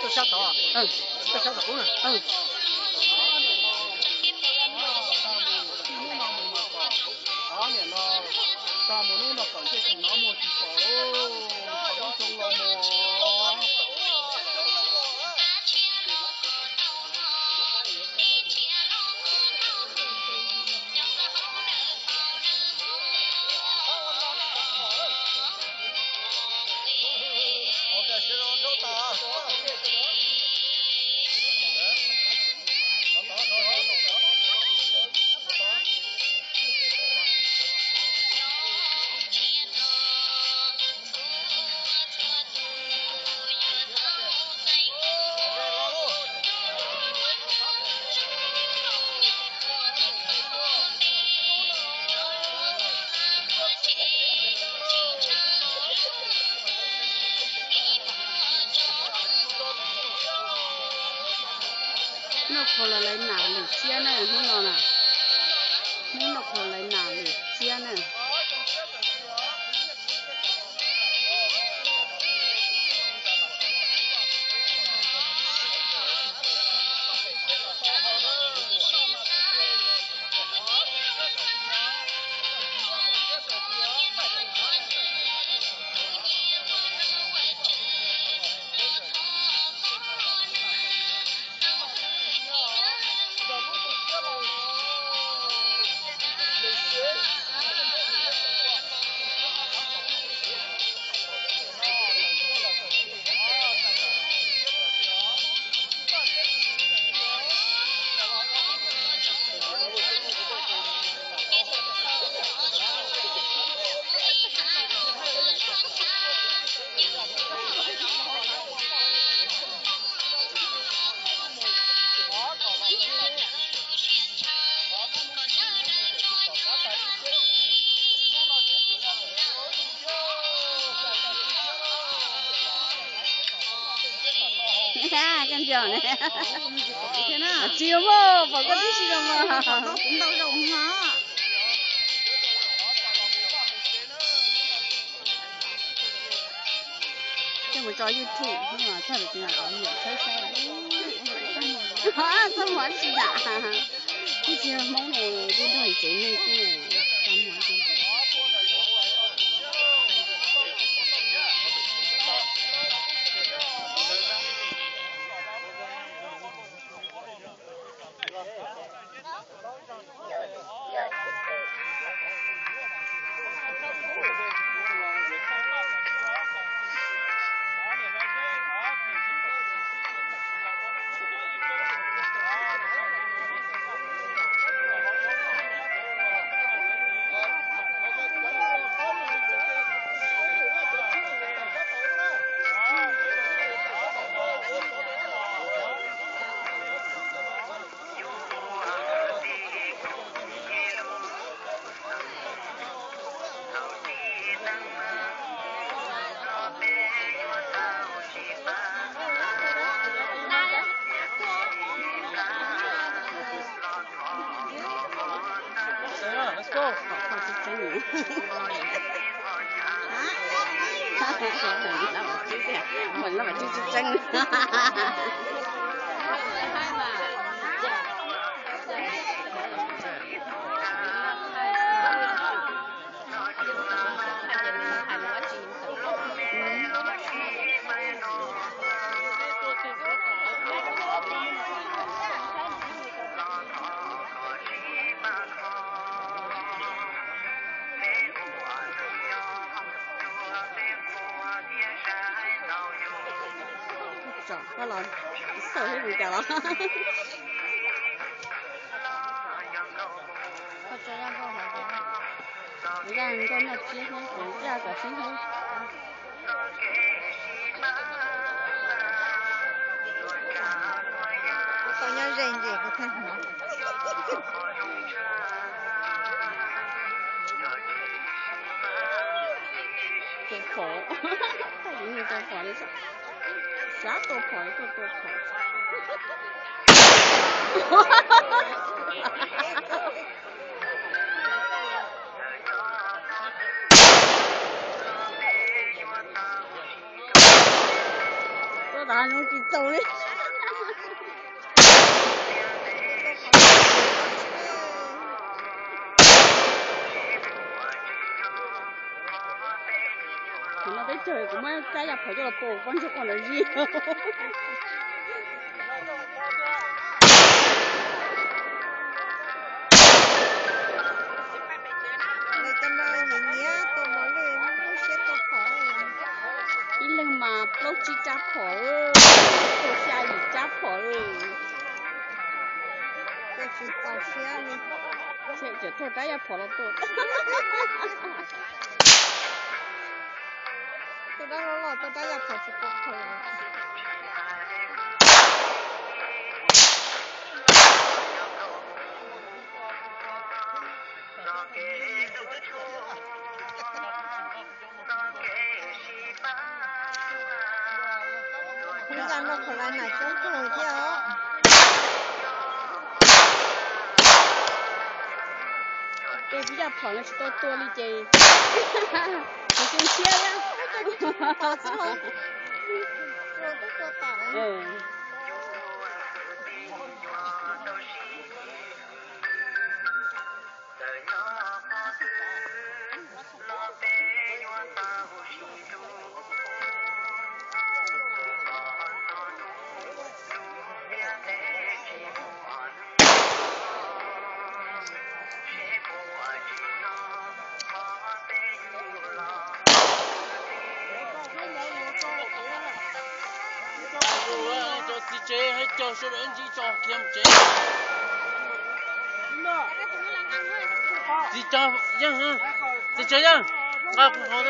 Sab tod, sab tod qub na. Nim no, tag mus lub no kom ntsej tus no muag tsis pom lub xyoo los mus. Noj qhuav los lawv nam lwm txiab na, hnub no na. Hnub noj qhuav lawv nam lwm txiab na. Koj ntsia ne, tsis muaj pom koj tib si los mas. Coj mus tso YouTube, txog lawm tsis los niam txhawb saib. Txoj hmoov tsis yam, twb tsis yog Hmoob ne, twb nrog tsev neeg xwb ne, txoj hmoov tsis. Mus los mas tsis tseeb. Tsom koj los xauj thiab mus cas los. Kuv zaj nkauj noj tsiab thiab, kuv zaj kom sib hlub. Kuv tau nyob ze ntses kuv tag hmo. Tua phom, tua phom li, xav tua phom li, tua tua phom. Pab zoo tsis txaus li. Kuv no peb caug kuv muab rab yaj phom coj los tua poj ntsuag quaj nrov zis. Lawv cov no nyiam nyiam tua mos lwj, lub siab tua phom. Ib leeg mas plaub tsib rab phom, tua xya yim rab phom. Tua tsis txaus siab li. Cov thauj rab yaj phom los tua. Tua dab loj loj, tua rab yaj phom tsis pom qhov. Kuv nqa no qhov lais nam coob kawg thiab os. Tua tsis yaj phom no tsis tau tua li ces kuv tu siab thiab. Cov txiv tsev hais caug sawv daws ib ntsis tso khiav mus tsev. Txiv tsev yeej, txiv tsev yeej, nqa kuv qhov.